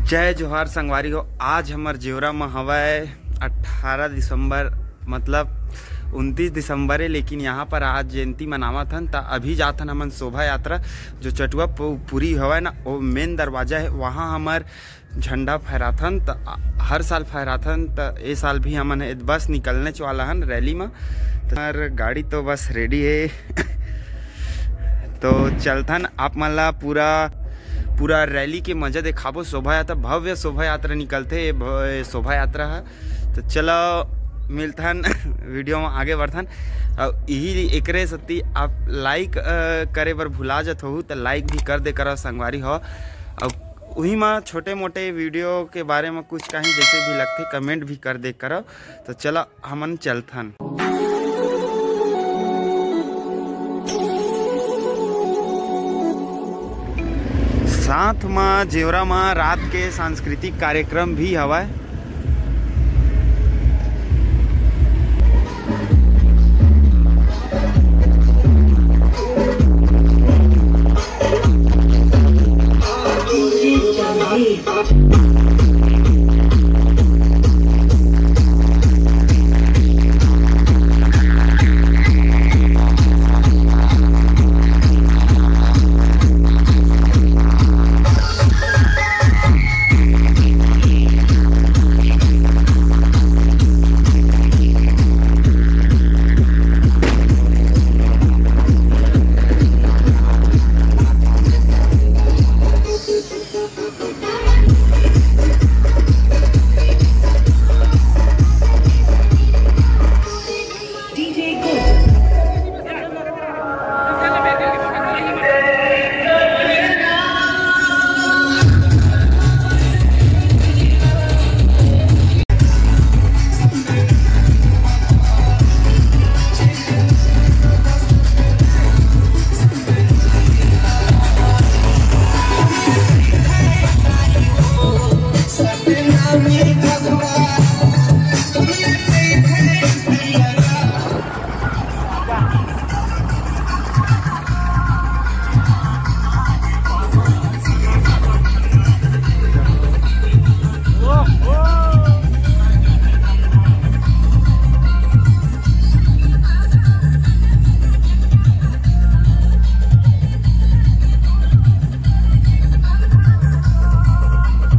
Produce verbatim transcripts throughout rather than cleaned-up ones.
जय जोहार संगवारी हो, आज हमर जेवरा म हवय अट्ठारह दिसंबर, मतलब उनतीस दिसंबर हे, लेकिन यहाँ पर आज जयंती मनावत हन, त अभी जाथन हमन शोभा यात्रा, जो चटुआ पु-, पुरी हवय ना, वो मेन दरवाजा है, वहाँ हमर झंडा फहराथन। त हर साल फहराथन, त ए साल भी हमन ए बस निकलने च वाला हन रैली म। त हर गाड़ी तो बस रेडी है। तो चलथन, आप मन ला पूरा, पूरा रैली के मजा देखाबो। शोभा यात्रा, भव्य शोभा यात्रा निकलथे, ए भ-, ए शोभा यात्रा ह। तो चलो मिलथन वीडियो में आगे बढ़थन। अउ यही एकरे सती आप लाइक, अ, करे बर भुला जत होहू, तो लाइक भी कर दे करो संगवारी हो। अउ उही मा छोटे मोटे वीडियो के बारे में कुछ कहीं जैसे भी लगथे, कमेंट भी कर दे करो। तो चला हमन चलथन। साथ मा जेवरा मा रात के सांस्कृतिक कार्यक्रम भी हवय।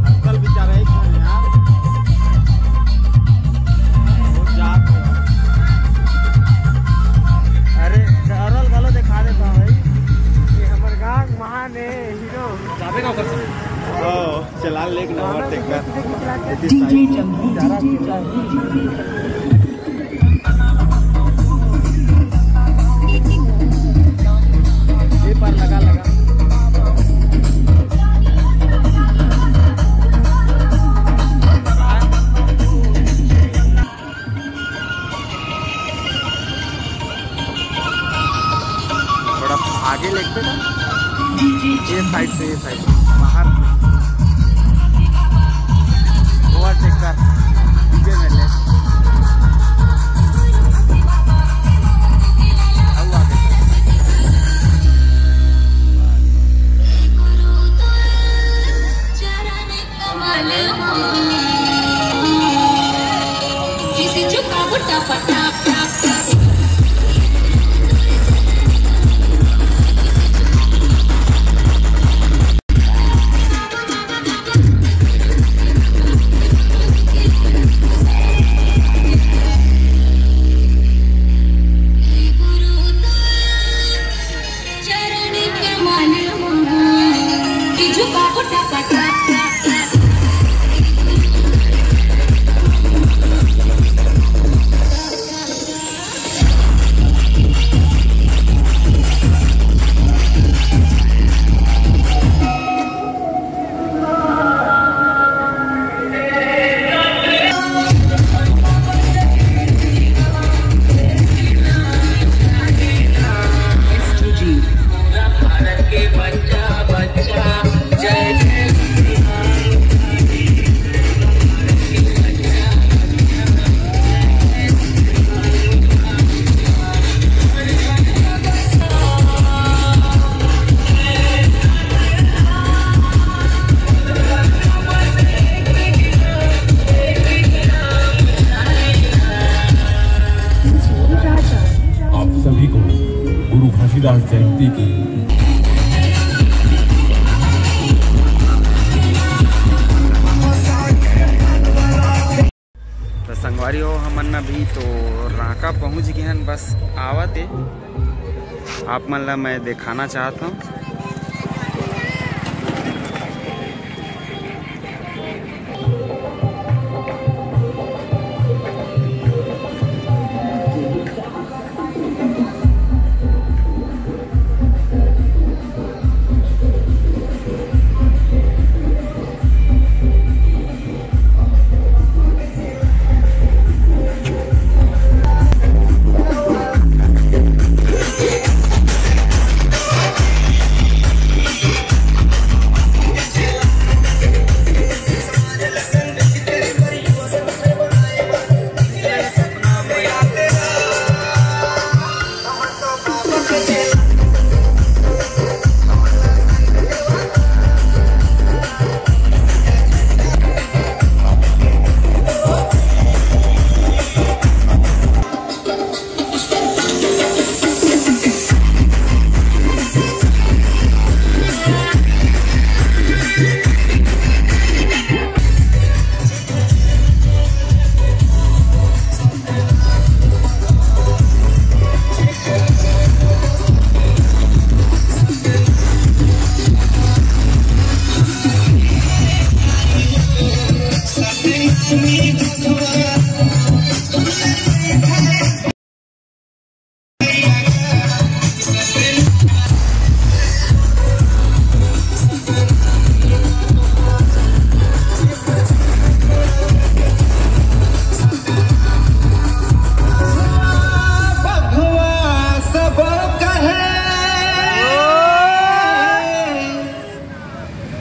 अंकल बेचारा एक झन यार, वो जात हे। अरे, डरल घलो दिखा देता भाई, ये हमर गांव महान है, हीरो। जाबे ना कर सकते। ओ, चला ले एक नंबर देखकर। डीजे जंगी, डीजे जंगी। ये पर लगा, लगा। थोड़ा आगे लेके ना, ये साइड से, ये साइड से, बाहर। ओवरटेक कर, डीजे में ले। अब आगे। अभी तो रांका पहुंच गए हैं, बस आवत है। आप मन ला मैं दिखाना चाहत हूँ।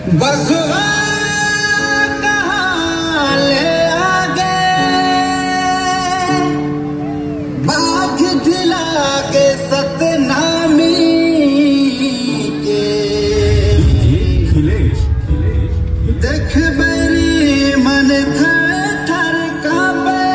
बघवा कहाँ ले आगे, बाघ दिला के सतनामी के। देख बैरी मन थर थर कांपे।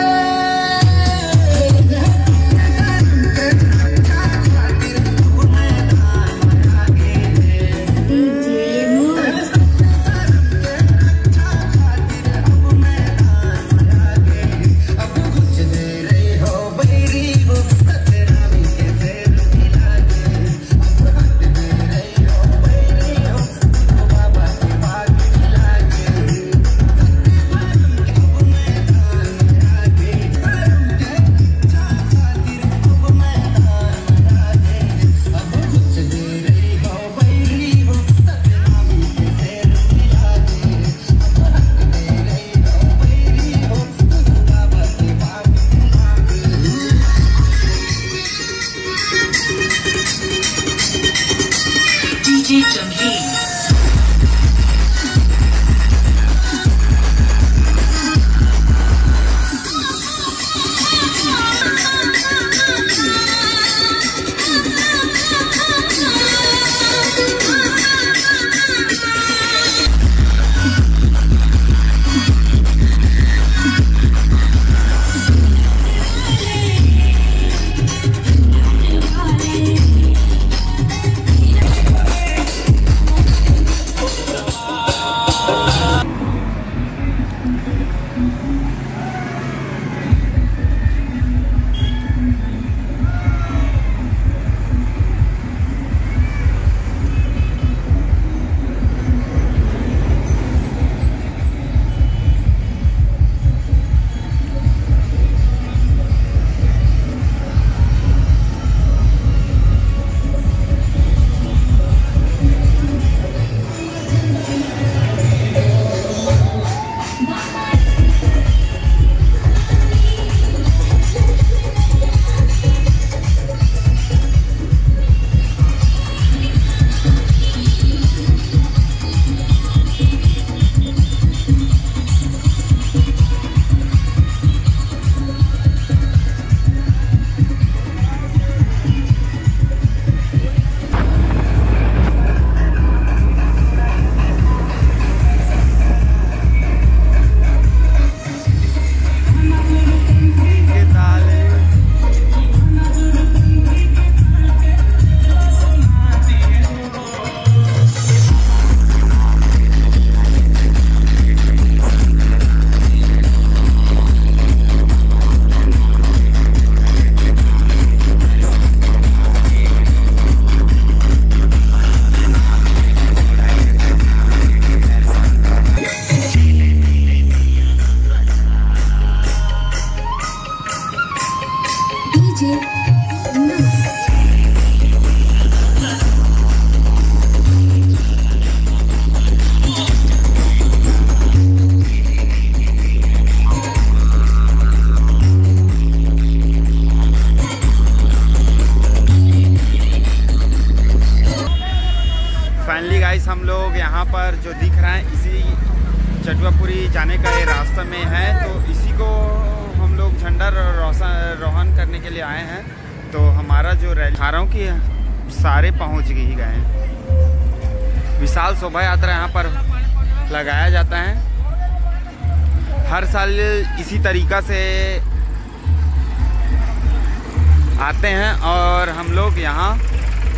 और जो दिख रहा है, इसी चटुआपुरी जाने का ये रास्ता में है। तो इसी को हम लोग झंडा रो-, रोशन, रोहन करने के लिए आए हैं। तो हमारा जो रैली, दिखा रहा हूँ कि सारे पहुँच ही गए हैं। विशाल शोभा यात्रा यहाँ पर लगाया जाता है हर साल इसी तरीका से। आते हैं और हम लोग यहाँ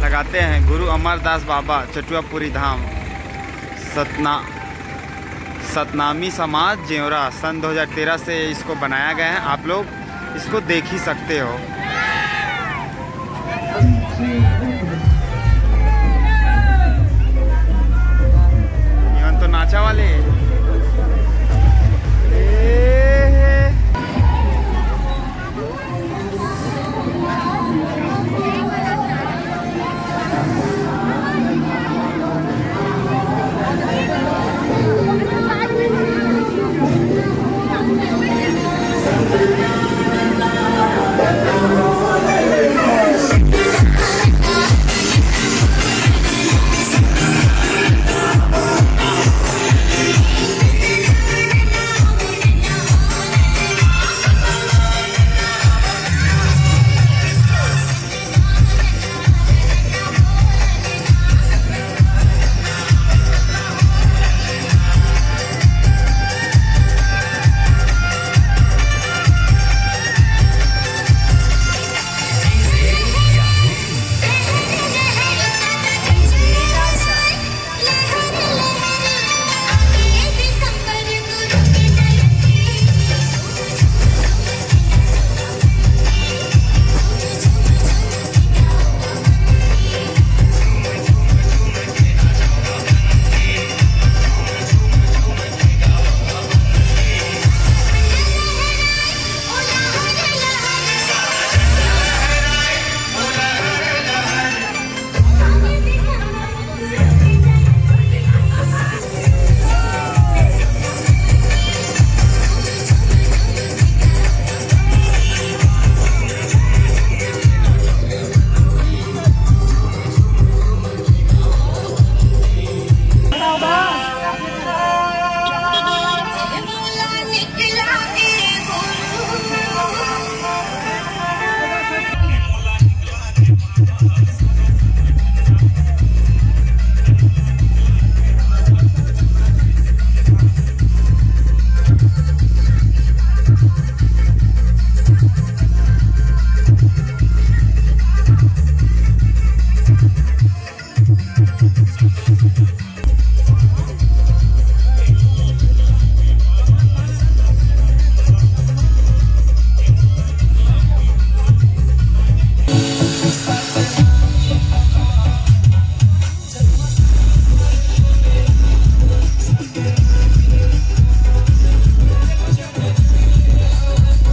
लगाते हैं गुरु अमरदास बाबा चटुआपुरी धाम सतना, सतनामी समाज जेवरा। सन दो हज़ार तेरह से इसको बनाया गया है, आप लोग इसको देख ही सकते हो। ये मन तो नाचा वाले।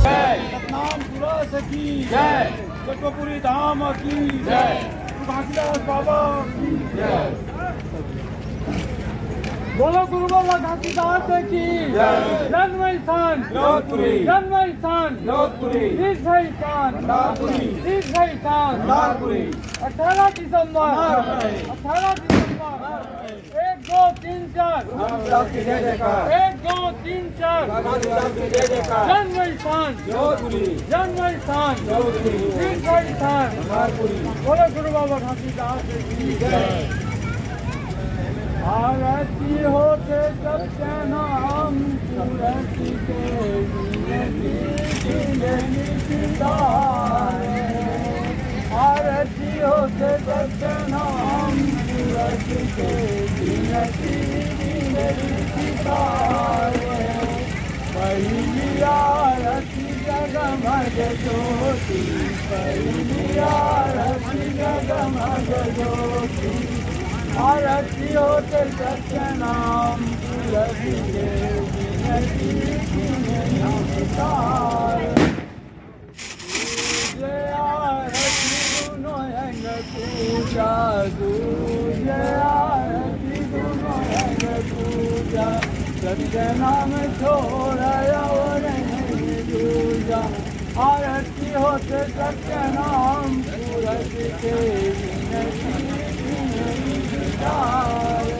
सतनाम पुरा सखी जय। चटुआपुरी धाम की जय। घासीदास बाबा की जय। बोलो गुरु बाबा घासीदास की जय। जन्म स्थान जोधपुरी। जन्म स्थान जोधपुरी। तीर्थ स्थान भंडारपुरी। तीर्थ स्थान भंडारपुरी। अठारह दिसंबर। अठारह दिसंबर। एक, दो, तीन, चार। एक, दो, तीन, चार। जन्म स्थान। जन्म स्थान। तीर्थ स्थान। बोलो गुरु बाबा घासीदास की जय। आरती होते सत्यनाम तुलसी के, विनती विनती सितारे। आरती होते सत्यनाम तुलसी के, विनती विनती सितारे। पहली आरती जगमग ज्योति, पहली आरती जगमग ज्योति। आरती होते सत्यनाम तुलसी के, विनती विनती सितारे। दूजे आरती दुनो अंग पूजा, दूजे आरती दुनो अंग पूजा। सत्य नाम छोड़ा और नहीं दूजा। आरती होते सत्य नाम सूरज के, विनती विनती सितारे।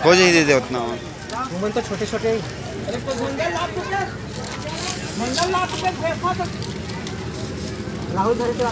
हो जाई दे दे उतना। घूमन तो छोटे छोटे ही। राहुल धरे के।